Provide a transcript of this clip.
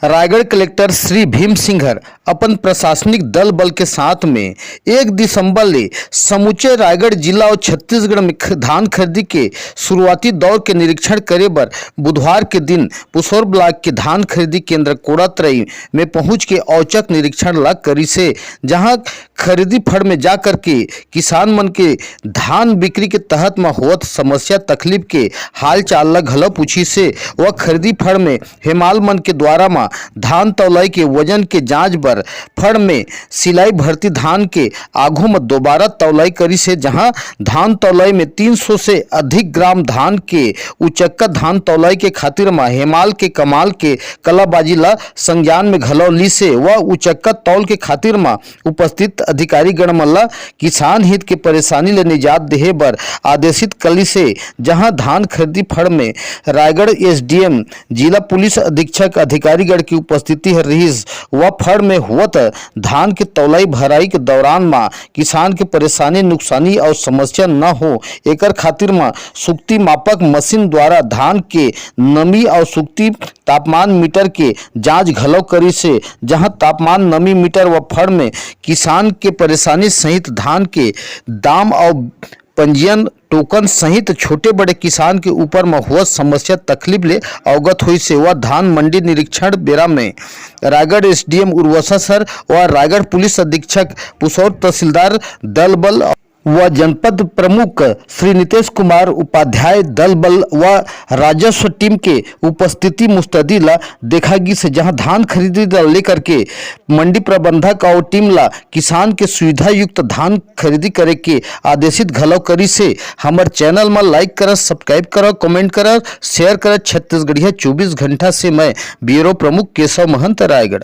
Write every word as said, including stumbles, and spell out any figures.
Raigarh collector Shri Bhim Singh हर अपन प्रशासनिक दल बल के साथ में एक दिसंबर ले समूचे रायगढ़ जिला और छत्तीसगढ़ में ख-, धान खरीदी के शुरुआती दौर के निरीक्षण करे बर बुधवार के दिन पुसौर ब्लॉक के धान खरीदी केंद्र कोड़ातरई में पहुंच के औचक निरीक्षण ला करिसे, जहां खरीदी फड़ में जा करके किसान मन के धान बिक्री के तहत म होवत समस्या तकलीफ के हाल चाल ला घलो पूछिसे। वह खरीदी फड़ में हेमाल मन के द्वारा म धान तौलाई के वजन के जांच बर फड़ में सिलाई भर्ती धान के आघू म दोबारा तौलाई करिसे, जहां धान तौलाई में तीन सौ से अधिक ग्राम धान के उचक्का धान तौलाई के खातिर म हेमाल के कमाल के कलाबाजी ला संज्ञान में घलो लिसे। वह उचक्का तौल के खातिर म उपस्थित अधिकारीगण मन ला किसान हित के परेशानी ले निजात देहे बर आदेशित कलिसे, जहां धान खरीदी फड़ में रायगढ़ एसडीएम, जिला पुलिस अधीक्षक अधिकारीगण की उपस्थिति हर रिहिस। व फड़ में होवत धान के तौलाई भराई के दौरान म किसान के परेशानी, नुकसानी और समस्या न हो, एकर खातिर म सुक्ति मापक मशीन द्वारा धान के नमी और सुक्ति तापमान मीटर के जांच घलो करिसे, जहां तापमान, नमी मीटर व फड़ में किसान के परेशानी सहित धान के दाम और पंजीयन टोकन सहित छोटे बड़े किसान के ऊपर म होवत समस्या तकलीफ ले अवगत होइसे। व धान मंडी निरीक्षण बेरा में रायगढ़ एसडीएम उर्वसा सर व रायगढ़ पुलिस अधीक्षक पुसौर, तहसीलदार दल बल व जनपद प्रमुख श्री नितेश कुमार उपाध्याय दल बल व राजस्व टीम के उपस्थिति मुस्तैदी ला देखा गिस, जहां धान खरीदी ला लेकर के मंडी प्रबंधक और टीम ला किसान के सुविधा युक्त धान खरीदी करे के आदेशित घलो करिसे। हमर चैनल मा लाइक करत, सब्सक्राइब करत, कमेंट करत, शेयर करत। छत्तीसगढ़िया चौबीस घंटा से मैं ब्यूरो प्रमुख केशव महंत, रायगढ़।